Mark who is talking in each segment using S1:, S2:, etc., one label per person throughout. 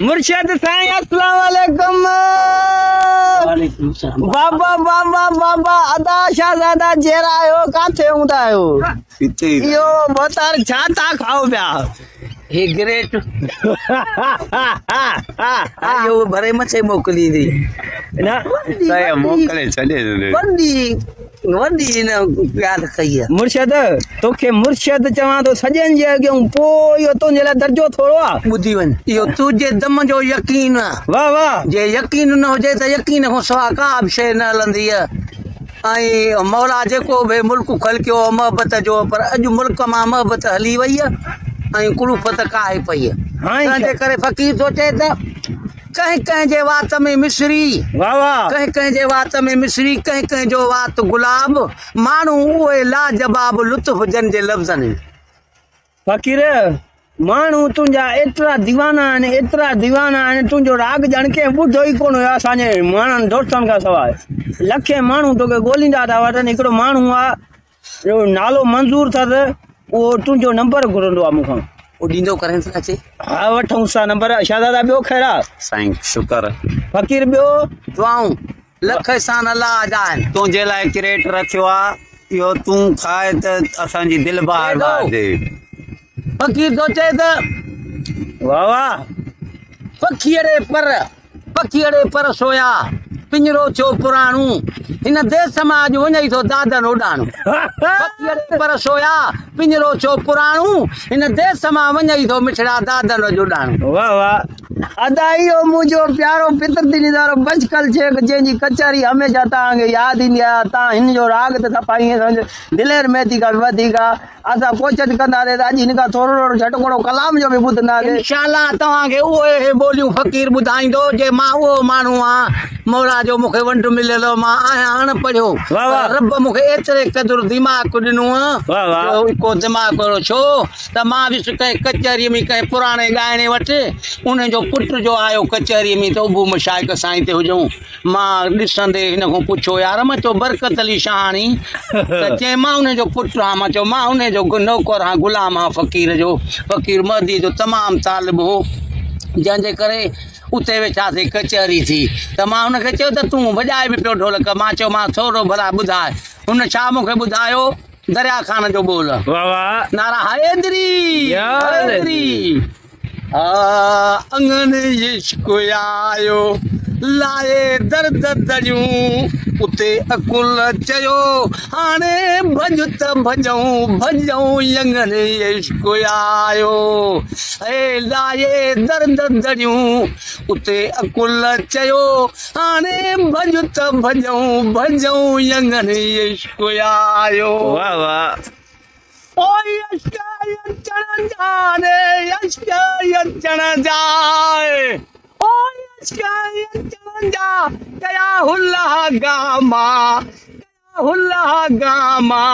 S1: مرشد سائين اسلام عليڪم.
S2: وعليڪم السلام.
S1: بابا بابا بابا ادا شهزادا جيئرا آهيو ڪاٿي هوندا آهيو؟ اهو ڀوتار ڇا ٿا کائو پيا؟
S2: هي گريٽ اهو ڀري مٿي موڪليندي.
S1: نه
S3: سائين موڪلي ڇڏي.
S2: وڏي وڏي هن ڳالهه ڪئي آ.
S1: مرشد توکي مرشد چوان ٿو سڄن جي اڳيون پوء اهو تنهنجي لاء درجو ٿورو آ.
S2: ٻڌي وڃ اهو تنهنجي دم جو يقين آ.
S1: واه واه.
S2: جي يقين نه هجي ته يقين کان سوا ڪا به شيء نه هلندي آ. ۽ مولا جيڪو به ملڪ خلقيو هو محبت جو پر اڄ ملڪ مان محبت هلي وئي آ ۽ ڪلفت ڪاهي پئي آ. تنهن جي ڪري فقير ٿو چئي ته. ڪنهن ڪنهن جي وات ۾ مصري، ڪنهن ڪنهن جي وات ۾ مصري، ڪنهن ڪنهن جو وات گلاب، ماڻهو اهي لاجواب لطف جن جي لفظن ۾.
S1: فقير، ماڻهو تنهنجا ايترا ديوانا آهن، ايترا ديوانا آهن، تنهنجو راڳ ڄڻ ڪنهن ٻڌو ئي ڪونه هيو اسان جي ماڻهن دوستن کان سواء. لکين ماڻهو توکي ڳوليندا ٿا وتن، هڪڙو ماڻهو آ جو نالو منظور اٿس اهو تنهنجو نمبر گهرندو آ مون کان.
S2: او ڏيندو ڪرين ٿا اچي.
S1: ها وٺونس ٿا نمبر. شهزادا ٻيو خير آ؟
S3: سائين شڪر.
S1: فقير ٻيو؟
S2: دعائون لک احسان الله جا آهن.
S3: تنهنجي لاء ڪريٽ رکيو آ اهو تون کاء ته اسان جي دل بهار بهار ٿئي.
S2: فقير ٿو چئي ته.
S1: واه واه.
S2: پکيئڙي پر. پکيئڙي پر سويا، پڃرو ٿيو پراڻو، هن ديس مان اڄ وڃئي ٿو دادن اڏاڻو. پکيئڙي پر سويا، پڃرو ٿيو پراڻو، هن ديس مان وڃئي ٿو مٺڙا دادن اڄ اڏاڻو.
S1: واه واه ادا اهو منهنجو پيارو فطرتي نظارو بشڪل شيخ جنهن جي ڪچهري هميشه توهان کي ياد ايندي آهي توهان هن جو راڳ ته صفا ائين سمجهه دلير مهدي کان به وڌيڪ آهي. اسان ڪوشش ڪنداسين ته اڄ هن کان ٿورڙو جهٽڪوڙو ڪلام جو به ٻڌنداسين.
S2: انشاء الله توهان کي اهي اهي ٻوليون فقير ٻڌائيندو جي مان اهو ماڻهو آهيان مولا جو مون کي ونڊ مليل هو مان آهيان اڻ پڙهيو پر رب مون کي ايتري قدر دماغ ڏنو جو ڪو دماغ اهڙو ڇو ته مان ويس ڪنهن ڪچهري ۾ ڪنهن پراڻي ڳائڻي وٽ ان جو پٽ جو آيو ڪچهري ۾ ته ابو مشائق سائين تي هجون مان ڏسندي هن کان پڇيو، يار مان چيو برڪت علي شاهاڻي؟ ته چيائين مان انهي جو پٽ آهيان. مان چيو مان انهي جو نوڪر آهيان، غلام آهيان فقير جو. فقير مهدي جو تمام طالب هو، جنهن جي ڪري اتي ويٺاسين ڪچهري ٿي ته مان هن کي چيو ته تون وڄائي به پيو ڍولڪ. مان چيومانس ٿورو ڀلا ٻڌاء. هن ڇا مون کي ٻڌايو؟ دريا خان جو ٻول. نعرا حيدري حيدري. اڱڻ عشق آيو لائي درد دريون اتي عقل چيو هاڻي ڀڄ ته ڀڄون ڀڄون اڱڻ عشق آيو اي لائي درد دريون اتي عقل چيو هاڻي ڀڄ ته ڀڄون ڀڄون اڱڻ عشق آيو.
S1: واه واه.
S2: او عشق اچڻ جا ري عشق اچڻ جا او عشق اچڻ جا ڪيا هلا گاما ڪيا هلا گاما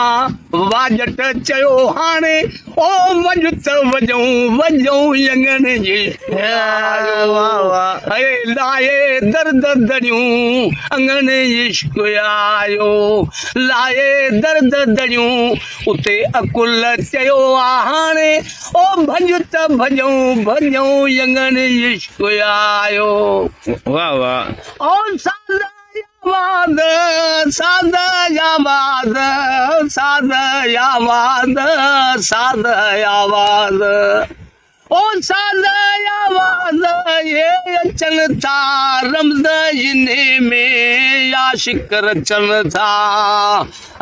S2: واڄٽ چيو هاڻي او وڄ ته وڄون وڄون اڱڻ عشق آيو اي لائي درد دريون اڱڻ عشق آيو لائي درد دريون اتي عقل چيو آ هاڻي او ڀڄ ته ڀڄون ڀڄون اڱڻ عشق آيو.
S1: واه واه.
S2: او ساز آواز ساز آواز ساز آواز ساز آواز. او ساز آواز اهي اچن ٿا رمز انهي ۾ عاشق رچن ٿا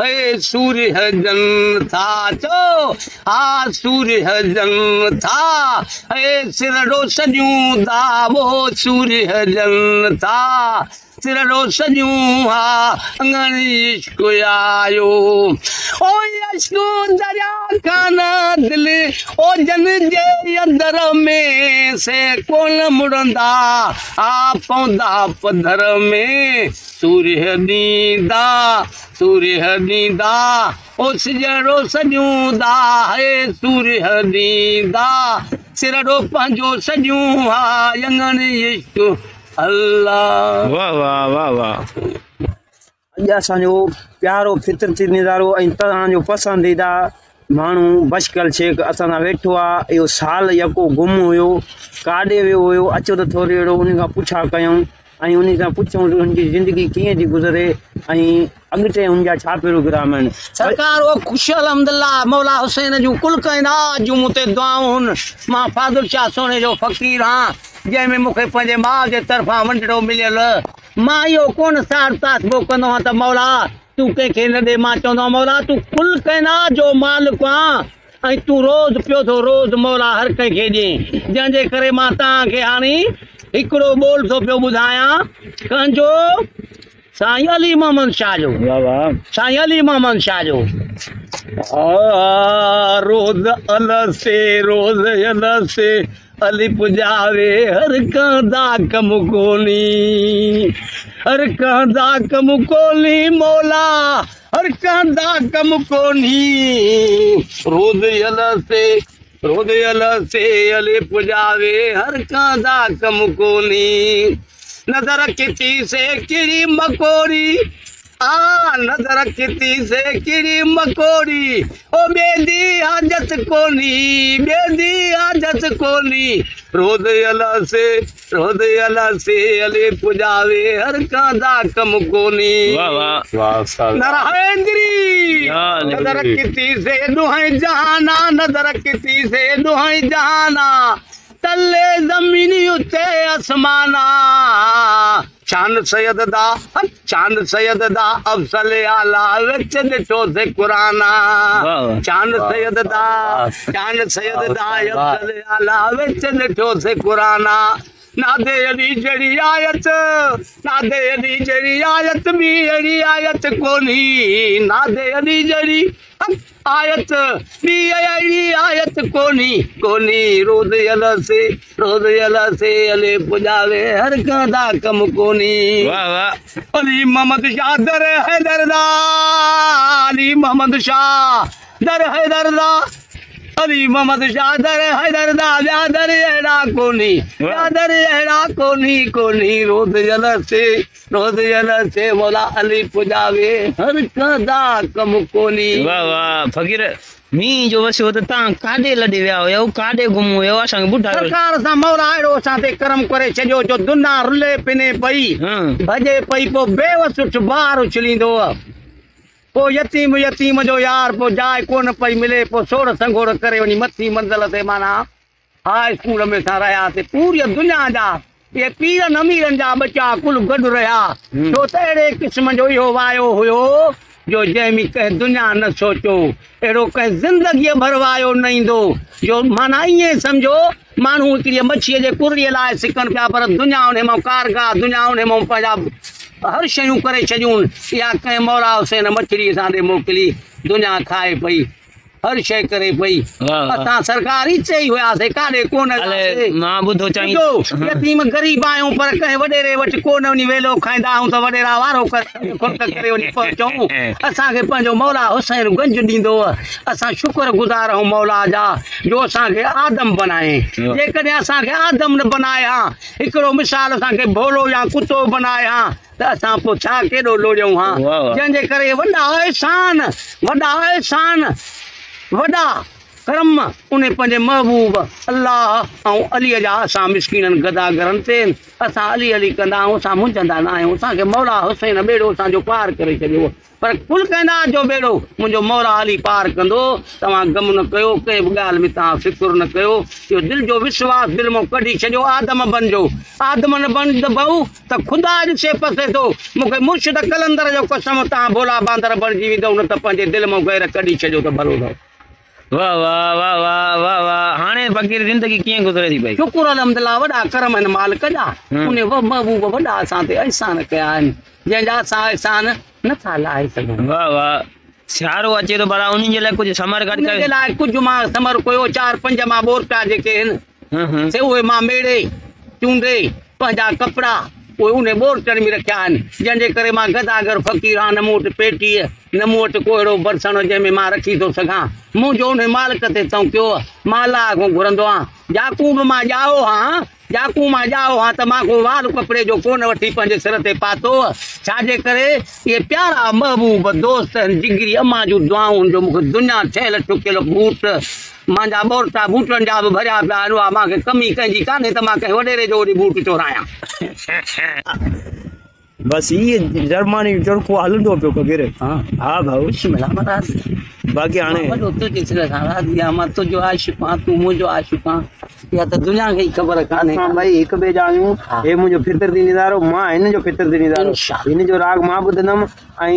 S2: اي سورهيه جن ٿا چئو ها سورهيه جن ٿا اي سرڙو سڄون دعوو سورهيه جن ٿا سرڙو سڄون ها اڱڻ عشق آيو او عشق دريا خان دل او جن جي اندر ۾ سي ڪون مڙندا آ پوندا پڌر ۾ سورهيه ڏيندا سورهيه ڏيندا او سجڙو سڄون دا هي سورهيه ڏيندا سرڙو پنهنجو سڄون ها اڱڻ عشق الله.
S1: واه واه واه واه. اڄ اسان جو پيارو فطرتي نظارو ۽ توهان جو پسنديده ماڻهو بشڪل شيخ اسان سان ويٺو آ. اهو سال يڪو گم هيو، ڪاڏي ويو هيو؟ اچو ته ٿوري اهڙو ان کان پڇا ڪيون ۽ ان سان پڇون ته ان جي زندگي ڪيئن ٿي گذري ۽ اڳتي ان جا ڇا پروگرام آهن.
S2: سرڪار اهو خوش الحمدلله مولا حسين جون ڪل ڪائنات جون مون تي دعائون هن. مان فاضل شاهه سهڻي جو فقير هان جنهن ۾ مون کي پنهنجي ماء جي طرفان ونڊڙو مليل. مان اهو ڪونه ساڙ تاسبو ڪندو هان ته مولا تون ڪنهن کي نه ڏي، مان چوندو آهيان مولا تون ڪل ڪائنات جو مالڪ آن ۽ تون روز پيو ٿو روز مولا هر ڪنهن کي ڏين، جنهن جي ڪري مان توهان کي هاڻي هڪڙو ٻول ٿو پيو ٻڌايان ڪنهن جو سائين علي محمد شاهه جو، سائين علي محمد شاهه جو. روز السي روز السي علي پڄاوي هر ڪنهن دا ڪم ڪونهي هر ڪنهن دا ڪم ڪونهي مولا هر ڪنهن دا ڪم ڪونهي روز السي روز السي علي پڄاوي هر ڪنهن دا ڪم ڪونهي نظر ڪتي سي ڪڙي مڪوڙي آ نظر ڪتي سي ڪڙي مڪوڙي او ٻيندي حاجت ڪونهي ٻيندي حاجت ڪونهي روز السي روز السي علي پڄاوي هر ڪنهن دا ڪم ڪونهي.
S1: واه واه
S3: واه استاد
S2: نرهيندري نظر ڪتي سي ڏوهين جهانا نظر ڪتي سي ڏوهين جهانا تلي زمين اتي اسمانا شان سيد دا شان سيد دا افضل اعليٰ وچ ڏٺو سي قرآن شان سيد دا شان سيد دا افضل اعليٰ وچ ڏٺو سي قرآن نادي علي جهڙي آيت نادي علي جهڙي آيت ٻي اهڙي آيت ڪونهي نادي علي جهڙي آيت ٻي اهڙي آيت ڪونهي ڪونهي روز السي روز السي علي پڄاوي هر ڪنهن دا ڪم ڪونهي.
S1: واه واه.
S2: علي محمد شاهه در حيدر دا علي محمد شاهه در حيدر دا علي محمد شاهه در حيدر دا ٻيا در اهڙا ڪونهي ٻيا در اهڙا ڪونهي ڪونهي روز السي روز السي مولا علي پڄاوي هر ڪنهن دا ڪم ڪونهي.
S1: واه واه فقير مينهن جو وسيو ته تان ڪاڏي لڏي ويا هيو ڪاڏي گم هيو اسان کي ٻڌايو.
S2: سرڪار سان مولا اهڙو اسان تي ڪرم ڪري ڇڏيو جو دنيا رلي پني پئي ڀڄي پئي پوء بيوس اٺ بار اڇليندو پوء يتيم يتيم جو يار پوء جاء ڪونه پئي ملي پوء سوڙ سنگهوڙ ڪري وڃي مٿي منزل تي معنيٰ هاء اسڪول ۾ اسان رهياسين. پوريء دنيا جا اهي پيرن اميرن جا ٻچا ڪل گڏ رهيا، ڇو ته اهڙي قسم جو اهو وايو هيو جو جنهن ۾ ڪنهن دنيا نه سوچيو، اهڙو ڪنهن زندگيء ڀر وايو نه ايندو جو معنيٰ ائين سمجهو ماڻهو هڪڙيء مڇيء جي ڪرڙيء لاء سڪن پيا پر دنيا انهي مان ڪارگاهه، دنيا انهي مان پنهنجا هر شيون ڪري ڇڏيون، اها ڪنهن مولا حسين مڇڙي اسان ڏي موڪلي، دنيا کائي پئي. هر شيء ڪري پئي. اسان سرڪار اتي ئي هياسي ڪاڏي ڪونه وياسي.
S1: مان ٻڌو چائين.
S2: ٻڌو يتيم غريب آهيون پر ڪنهن وڏيري وٽ ڪونه وڃي ويلو کائيندا آهيون ته وڏيرا وارو ڪري خرچ ڪري وڃي پهچون. اسان کي پنهنجو مولا حسين گنج ڏيندو. اسان شڪر گذار آهيون مولا جا جو اسان کي آدم بنائين. جيڪڏهن اسان کي آدم نه بنائي ها هڪڙو مثال اسان کي ڀولو يا ڪتو بنائي ها ته اسان پوء ڇا ڪيڏو لوڙيون ها، جنهن جي ڪري وڏا احسان، وڏا احسان، وڏا ڪرم انهي پنهنجي محبوب الله ۽ عليء جا اسان مسڪينن گداگرن تي، اسان علي علي ڪندا آهيون، اسان منجهندا نه آهيون، اسان کي مولا حسين ٻيڙو اسان جو پار ڪري ڇڏيو. پر ڪل ڪائنات جو ٻيڙو منهنجو مولا علي پار ڪندو، توهان غم نه ڪيو، ڪنهن به ڳالهه ۾ توهان فڪر نه ڪيو، اهو دل جو وسواس دل مان ڪڍي ڇڏيو، آدم بنجو، آدم نه بڻبو ته خدا ڏسي پسي ٿو، مون کي مرشد قلندر جو قسم توهان ڀولا باندر بڻجي ويندؤ نه ته پنهنجي دل مان غير ڪڍي ڇڏيو ته ڀلو اٿو.
S1: واه واه واه واه واه واه هاڻي فقير زندگي ڪيئن گذري ٿي پئي.
S2: شڪر الحمدلله وڏا ڪرم آهن مالڪ جا انهي محبوب وڏا اسان تي احسان ڪيا آهن جنهن جا اسان احسان نه ٿا لاهي سگهون.
S1: واه واه سيارو اچي ٿو ڀلا انهي جي لاء ڪجهه سمر گڏ
S2: ڪيو. انهي جي لاء ڪجهه مان سمر ڪيو چار پنج مان ٻورٽا جيڪي آهن سي اهي مان ميڙي چونڊي پنهنجا ڪپڙا اهي انهي ٻورٽن ۾ رکيا آهن جنهن جي ڪري مان گداگر فقير آهيان نه مون وٽ پيٽيء نه مون وٽ ڪو اهڙو برسڻ جنهن ۾ مان رکي ٿو سگهان. منهنجو انهي مالڪ تي توڪيو، مان الله کان گهرندو آهيان. جاڪون به مان ڄائو هان، جاڪون مان ڄائو هان ته مان ڪو وال ڪپڙي جو ڪونه وٺي پنهنجي سر تي پاتو. ڇا جي ڪري اهي پيارا محبوب دوست هن جگري امان جون دعائون هن جو مون کي دنيا ٺهيل ٺڪيل بوٽ مانجا ٻورٽا بوٽن جا به ڀريا پيا آهن اها مان کي ڪمي ڪنهن جي ڪانهي ته مان ڪنهن وڏيري جو وڃي بوٽ چورايان.
S1: بس هي جرماني جو چرخو هلندو پيو فقير. ها ڀائو.
S2: بسم الله مان راضي.
S1: باقي هاڻي
S2: وڏو تنهنجي سر سان راضي آهيان مان تنهنجو عاشق آهيان تون منهنجو عاشق آهين اها ته دنيا کي ئي خبر ڪانهي.
S1: اسان ٻئي هڪ ٻئي جا آهيون هي منهنجو فطرتي نظارو مان هن جو فطرتي نظارو هن جو راڳ مان ٻڌندم ۽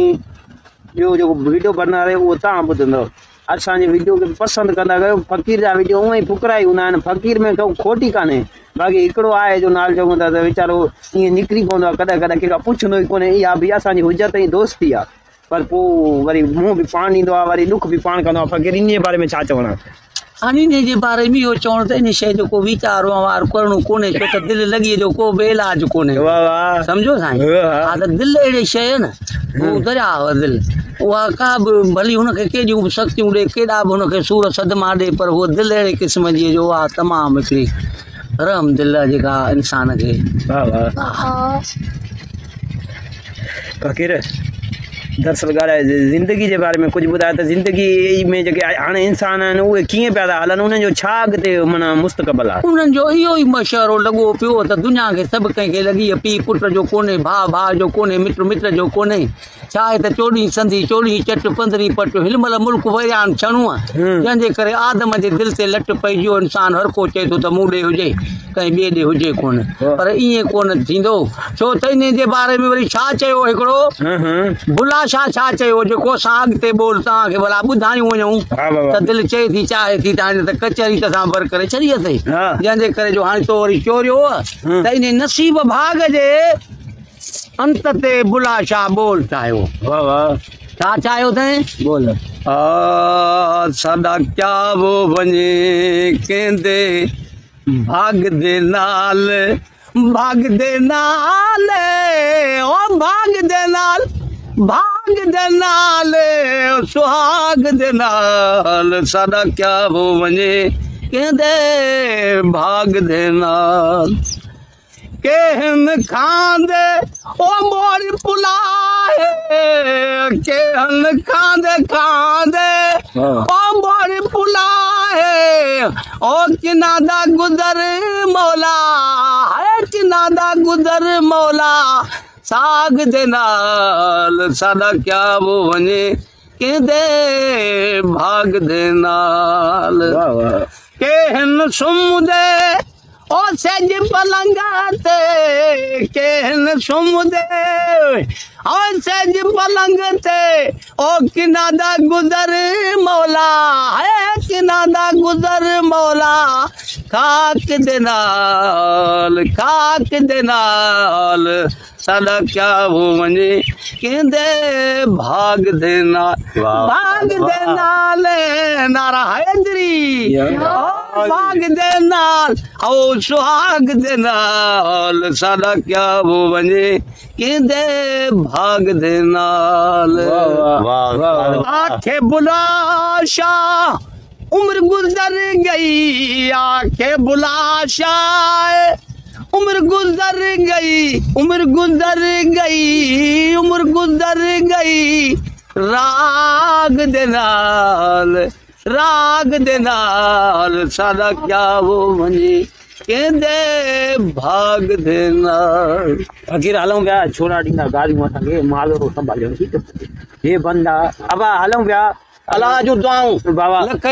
S1: ٻيو جيڪو ويڊيو بڻائي اهو توهان ٻڌندؤ. اسان جي وڊيو کي پسند ڪندا ڪيو فقير جا وڊيو اونئن ئي ڦڪرا ئي هوندا آهن فقير ۾ ڪو کوٽ ئي ڪانهي باقي هڪڙو آهي جو نال چون ٿا ته ويچارو ائين نڪري پوندو آهي ڪڏهن ڪڏهن ڪنهن کان پڇندو ئي ڪونهي اها به اسان جي حجت ۽ دوستي آهي پر پوء وري منهن به پاڻ ڏيندو آهي وري ڏک به پاڻ ڪندو آهي فقير انهي جي باري ۾ ڇا چوڻ آهي.
S2: هاڻي انهي جي باري ۾ اهو چوڻ ته انهي شيء جو ڪو ويچار وهنوار ڪرڻو ڪونهي ڇو ته دل لڳيء جو ڪو به علاج ڪونهي سمجهو سائين ها ته دل اهڙي شيء آهي نه هو درياء آهي دل اها ڪا به ڀلي هن کي ڪيڏيون به سختيون ڏي ڪيڏا به هن کي سور صدما ڏي پر هوء دل اهڙي قسم جي جو اها تمام هڪڙي رحم دل آهي جيڪا انسان کي
S1: فقير دراصل ڳالهه آهي زندگي جي باري ۾ ڪجهه ٻڌايو ته زندگي ۾ جيڪي هاڻي انسان آهن اهي ڪيئن پيا ٿا هلن انهن جو ڇا اڳتي معنيٰ مستقبل آهي.
S2: انهن جو اهو ئي مشورو لڳو پيو ته دنيا کي سڀ ڪنهن کي لڳي آهي پيء پٽ جو ڪونهي ڀاء ڀاء جو ڪونهي مٽ مٽ جو ڪونهي ڇا آهي ته چوڏهين سنڌي چوڏهين چٽ پندرهين پٽ هن مهل ملڪ ويران ڇڻو جنهن جي ڪري آدم جي دل تي لٽ پئجي ويو انسان هر ڪو چئي ٿو ته مون ڏي هجي ڪنهن ٻئي ڏي هجي ڪونه پر ائين ڪونه ٿيندو ڇو ته انهي جي باري ۾ وري ڇا چيو هڪڙو بلا شاهه ڇا چيو جيڪو اسان اڳتي ٻول توهان کي ڀلا ٻڌايون وڃون ته دل چئي ٿي چاهي ٿي ته هاڻي ته ڪچهري ته اسان بر ڪري ڇڏي اٿئي جنهن جي ڪري جو هاڻي تو وري چوريو ته انهي نصيب ڀاڳ جي انت تي بلا شاهه ٻول چاهيو.
S1: واھ واھ.
S2: ڇا چاهيو اٿئين؟
S1: ٻول.
S3: آ ساڏا ڪيا وو وڃي ڪيندي ڀاڳ دي نال ڀاڳ دي نال او ڀاڳ دي نال ڀاڳ دي نال سهاڳ دي نال ساڏا ڪيا وو وڃي ڪيندي ڀاڳ دي نال. ڪنهن کاندي او مور پلائي ڪنهن کاندي کاندي او مور پلائي او ڪنا دا گذر مولا هاي ڪنا دا گذر مولا ساڳ دي نال ساڏا ڪيا وو وڃي ڪنهن the ڀاڳ دي نال ڪنهن سمهندي او سج پلنگ تي ڪنهن سمهندي او سج پلنگ تي او ڪنا دا گذر مولا هي ڪنا دا گذر مولا خاڪ دي نال خاڪ دي نال ساڏا ڪيا هو وڃي ڪنهن the ڀاڳ the نال ڀاڳ the نال نعرا حيدري ڀاڳ the نال او سهاڳ the نال ساڏا ڪيا هو وڃي ڪنهن the ڀاڳ the نال آکي بلا شاهه عمر گذر گئي آکي بلا شاهه عمر گذر گئي عمر گذر گئي عمر گذر گئي راڳ the نال راڳ the نال ساڏا ڪيا وو وڃي ڪنهن the ڀاڳ the نال.
S1: فقير هلون پيا ڇورا ڏيندا گاريون اسان کي مال رو سنڀاليو ٺيڪ هي بندا ابا هلون پيا
S2: الله جون دعائون
S1: بابا
S2: لک.